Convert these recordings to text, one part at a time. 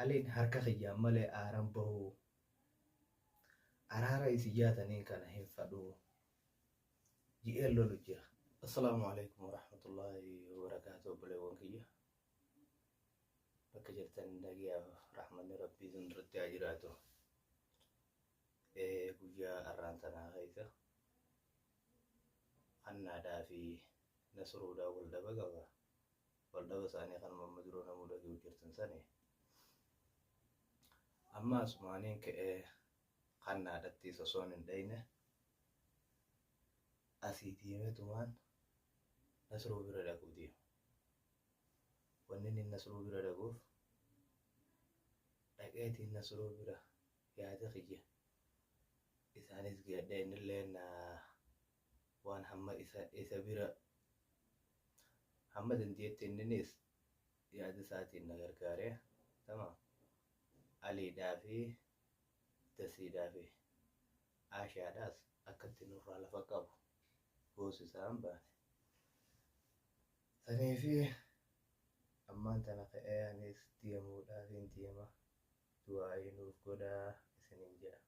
Aliin harka kiyyaan malee aaran bahuu. Araara isin yaataniin kana hin fadhuu. Ji'een lolu jira. Assalaamu alaikum warahmatullaahi wabarakaatu, obboleewwan kiyya. Bakka jirtan nagayaaf rahmanni Rabbii isin irratti haa jiraatu. Guyyaa har'aan tanaa keessa Hannaadhaa fi Nasruudhaa wal dhaba qaba. Wal dhaba isaanii kanuma amma dura namuu dhaga'u jirtan sani. Amma asumaaniin ka'ee Hannaadhattis osoon hin dhayne asii deemeetumaan Nasruu bira dhaquu deema. Wanni inni Nasruu bira dhaquuf dhaqeetiin Nasruu bira yaada kiyya isaanis geedhee innillee waan hamma isa bira hamma dandeetti inninis yaada isaatiin na gargaaree tamaam Aliidhaa fi Dasiidhaa fi Aashaadhaas akkatti nurraa lafa qabu goosisaan baane. Saniifi ammaan tana ka'ee anis deemuudhaafiin deema, du'aa'ii nuuf godhaa isiniin jedha.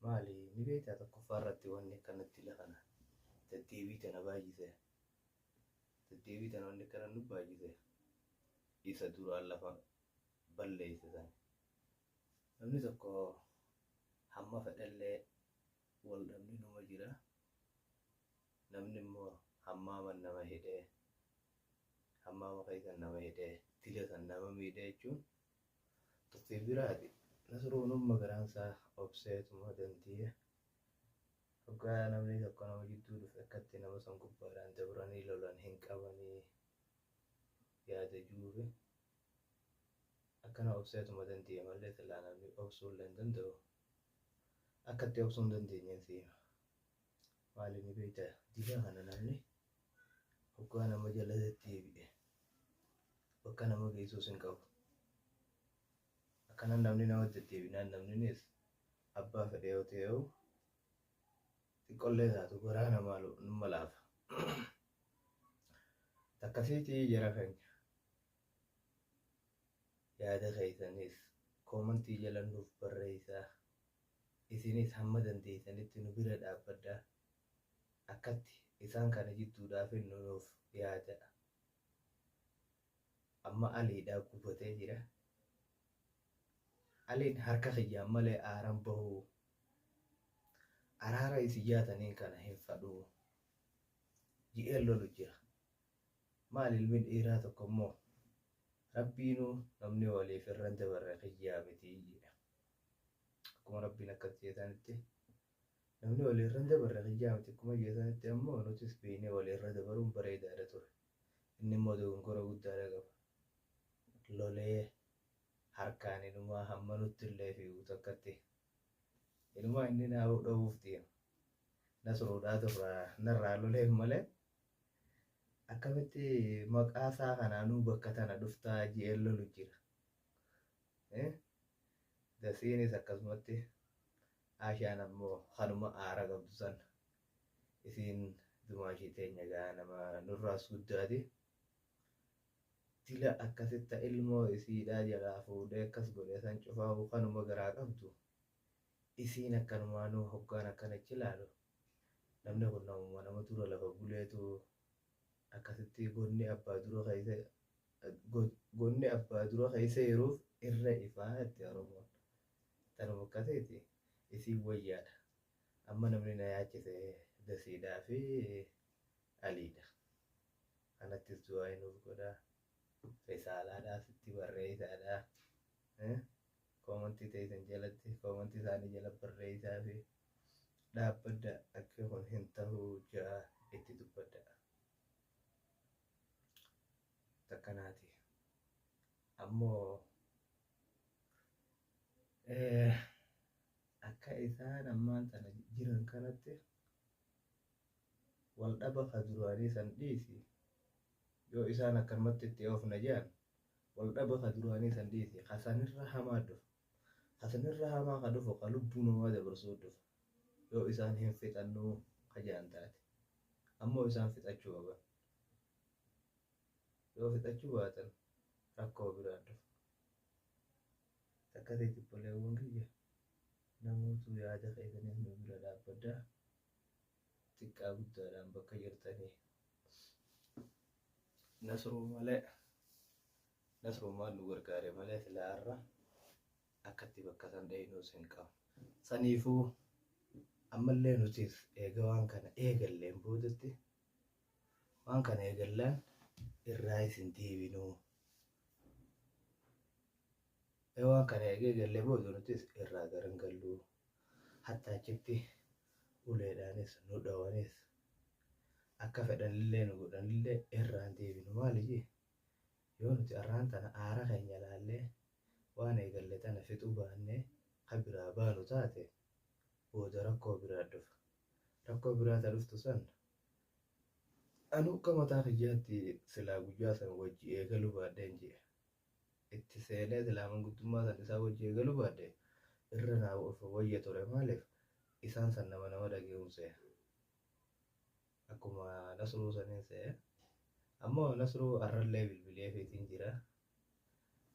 Maali ni beektaa, tokkoffaa irratti wanni akkanatti ila kana deddeebii tana baay'ise, deddeebii tana wanni akkana nu baay'ise isa duraan lafa balleesse sani. Namni tokko hamma fedhellee wal dhabni numa jira. Namni immoo hammaaman nama hidhee, hammaama keessan nama hidhee, dila san nama miidhee jechuun tuffii biraati. Nasruun umma garaansaa obseetuma dandi'e. Hoggaa namni tokko nama jidduu dhufe akkatti nama san gubbaadhaan dabranii lolan hin qabanii yaada juufi. Akkana obseetuma dandi'e malee silaa namni obsuullee hin danda'u. Akkatti obsuu hin dandeenyeen si hima. Maali ni beektaa, dila kana namni hoggaa nama jala deddeebi'e bakka nama geessuus hin qabu. Akkana namni nama deddeebinaan namninis abbaa fedhe yoo ta'e xiqqollee taatu garaa namaa numa laafa. Takkasiitii jara keenya, yaada keessanis koomantii jala nuuf barreessaa. Isinis hamma dandeessanitti nu bira dhaabbadhaa. Akkatti isaan kana jidduudhaa finnu nuuf yaada. Amma Aliidhaa gubatee jira. Aliin harka kiyyaan malee aaran bahuu. Araara isin yaataniin kana hin fadhuu. Ji'een lolu jira. Maal, ilmi dhiiraa tokko immoo Rabbiinuu namni waliif irra hin dabarre kiyyaa miti jedha. Akkuma Rabbiin akkas jedhanitti, namni walii irra hin dabarre kiyyaa miti akkuma jedhanitti, ammoo nutis beeknee walii irra dabaruun bareedaadha ture. Inni immoo dogongora guddaadha qaba. Lolee harkaan inumaa hamma nutti illee fiigu takkatti. Inumaa inni naa dhowwuuf deema. Nasruudhaa turraa narraa loleef malee akkamitti maqaa isaa kanaanuu bakka tana dhuftaa ji'een lolu jira. Dasiinis akkasumatti, Aashaan ammoo kanuma aara qabdu san, isiin dumaashii teenya gaa nama nurraas guddaati. Dila akkasitta ilmoo isiidhaa jalaa fuudhee akkas godhe san cufaa'u kanuma garaa qabdu. Isiin akkanumaanuu hoggaan akkana ichi ilaalu, namni kun namuma nama dura lafa buleetu akkasitti gonni abbaa dura keessa gonni abbaa dura keessa jiruuf irra ifaa jetti Oromoon. Tanuma akkasiiti, isiin wayyaadha. Amma namni na yaachise Dasiidhaa fi Aliidha. Kanattis du'aa nuuf godhaa. Risaalaadhaas itti barreessaadha. Koomantii teessan jalatti, koomantii isaanii jala barreessaa fi dhaabbadda, akka kun hin ta'uu ja'a itti dubbadda. Takkanaati. Ammoo akka isaan ammaan tana jiran kanatti wal dhaba ka duraanii san dhiisi, yoo isaan akkanumatti itti oofna jedhan, wal dhaba ka duraanii san dhiisi, ka sanirra hamaa dhufa. Ka sanirra hamaa ka dhufu, ka lubbuu namaa dabarsuu dhufa. Yoo isaan hin fixannuu ka jedhan taate. Ammoo isaan fixachuu qaban. Yoo fixachuu baatan rakkoo biraa dhufa. Akkasitti obboleewwan kiyya namootu yaada keessaniif nu bira dhaabbadhaa. Xiqqaa guddaadhaan bakka jirtanii. Nasruu malee nasrumaan nu gargaare malee silaa har'a akkatti bakka san dhahinuus hin qabnu. Saniifuu ammallee nutis eega waan kana eegalleen boodatti waan kana eegallaan irraa isin deebinuu. Waan kana eega eegallee booda nutis irraa garan galluu. Hatta achitti uleedhaanis nu dhawanis akka fedhanillee nu godhanillee irraa hin deebinu. Maali jee yoo nuti arraan tana aara keenya laallee waan eegalle tana fixuu baannee ka biraa baanu taate booda rakkoo biraa dhufa. Rakkoo biraa ta dhuftu san anu akka mataa kiyyaatti silaa guyyaa san wajji eegaluu baadheen jee. Itti seenee silaa manguddummaa san isaa wajji eegaluu baadhe irra naa wayya ture. Maaliif isaan san nama nama dhage'uun se'e. Akkuma Nasruu saniin se'e. Ammoo Nasruu har'allee bilbileefiitiin jira.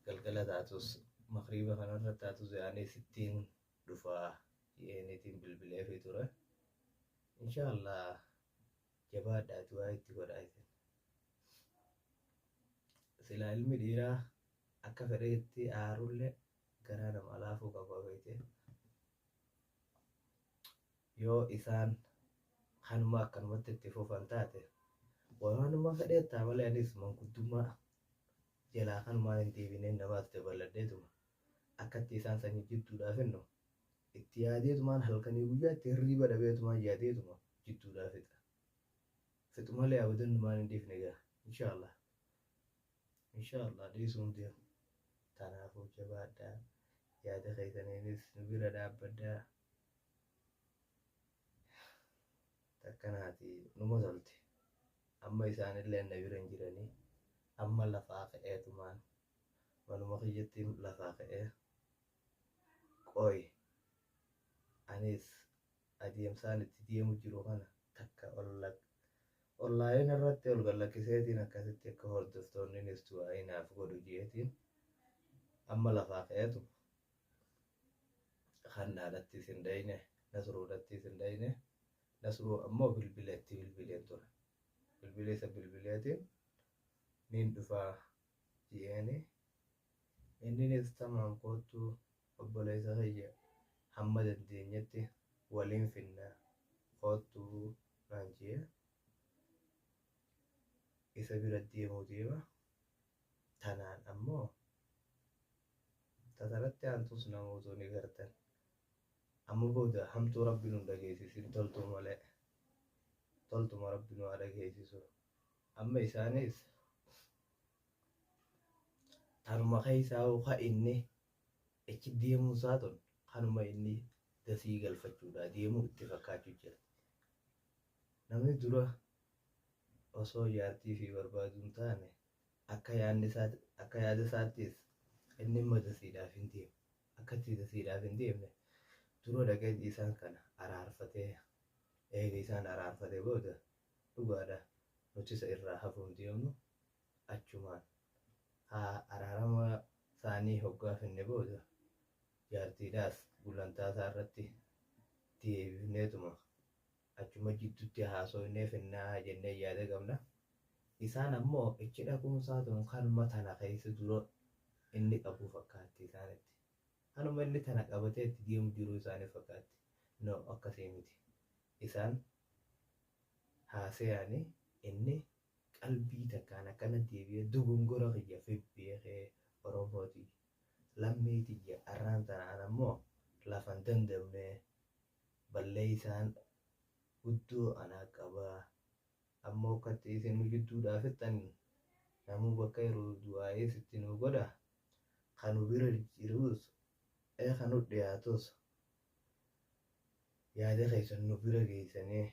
Galgala taatus makriiba kanarra taatus yaa'anii sittiin dhufaa jeeniitiin bilbileefii ture. Inshaallah jabaadhaa du'aa itti godhaa isin. Silaa ilmi dhiiraa akka fedhetti aarullee garaa namaa laafuu qaba beekte. Yoo isaan kanuma akkanumatti itti fufan taate waanuma fedheettaa malee anis manguddummaa jalaa kanumaan hin deebineen namaas dabaladheetuma akkatti isaan sanyii jidduudhaaf hinnu itti yaadeetumaan halkanii guyyaatti hirriiba dhabeetumaan yaadeetuma jidduudhaaf fixa. Fixu malee abadannumaan hin dhiifne gaa inshaallah. Inshaallah dhiisuun deemu. Tanaafuu jabaadhaa yaada keessaniinis nu bira dhaabbadhaa. Takkanaati numa tolte. Amma isaanillee na bira hin jiranii. Amma lafaa ka'eetumaan manuma kiyyatti lafaa ka'ee qoy anis adeemsaan itti deemu jiru kana takka onlaayina irratti ol gallakkiseetiin akkasitti akka hordoftoonninis du'aa naaf godhu jeetiin amma lafaa ka'eetu kannaadhattis hin dhayne Nasruudhattis hin dhayne. Nasruu ammoo bilbila itti bilbileen ture. Bilbila isa bilbileetiin niin dhufaa jeeni inninis tamaam koottuu obboleessa kiyya hamma dandeenyetti waliin finna koottuu naan jee isa bira deemuu deema. Tanaan ammoo tatanatti aantus namootu ni gartan. Amma booda hamtuu rabbi nu dhageessisin toltuu malee. Toltuma rabbi nu haa dhageessisu. Amma isaanis tanuma keessaa ka inni achi deemuu isaa tun kanuma inni dasii galfachuudha deemuu itti fakkaachuu jira. Namni dura osoo jaartii fi barbaaduu hin taane akka yaadni isaa akka yaada isaattis inni immoo dasiidhaaf hin deemu. Akka itti dasiidhaaf hin deemne dura dhaqee isaan kana araarfatee eega isaan araarfatee booda dhugaadha nuti isa irraa hafuu hin deemnu achumaan haa araarama isaanii hoggaa finne booda jaartiidhaas gulantaa isaa irratti deebifneetuma achuma jidduutti haasofnee finnaa jennee yaada qabna. Isaan ammoo ichi dhaquunsaa tun kanuma tana keessa dura inni qabu fakkaatti isaanitti. Kanuma inni tana qabatee itti deemu jiru isaanii fakkaatti. No akkasii miti. Isaan haasayanii inni qalbii takkaan akkana deebi'ee dogongora kiyya fibbeekee Oromooti. Lammii tiyya arraan tanaan ammoo lafa hin dandamne balleessaan guddoo anaa qabaa. Ammoo akkatti isin nu jidduudhaa fixxan namuu bakka yeroo du'aa'ee sitti nu godha. Kan nu bira jirus kan nu dhiyaatus yaada keessan nu bira geessanii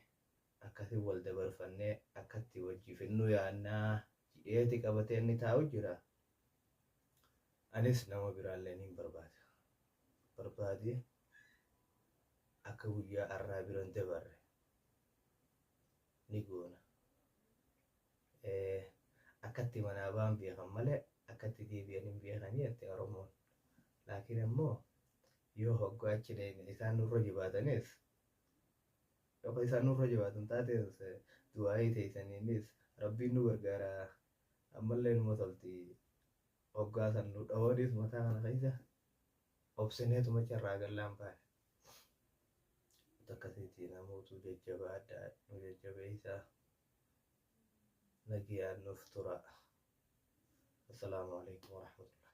akkasii wal dabarfannee akkatti wajji finnuu yaannaa jedheeti qabatee inni taa'u jira. Anis nama biraallee niin barbaada. Barbaadee akka guyyaa har'aa bira hin dabarre ni goona. Akkatti manaa ba'an beekan malee akkatti deebi'an hin beekanii jette Oromoon. Laakiin ammoo yoo hoggaa achi dhayne isaan nurra jabaatanis, yookaan isaan nurra jabaatan taates, du'aayii teessaniinis Rabbiin nu gargaara. Ammallee numa tolti. Hoggaa san nu dhawaniis mataa kana keessa obsineetuma carraa gallaan baane. Akkasitti namootu jajjabaadhaa, nu jajjabeessaa, nagiyaan nuuf tura. Assalaamu alaikum warahmatullahi.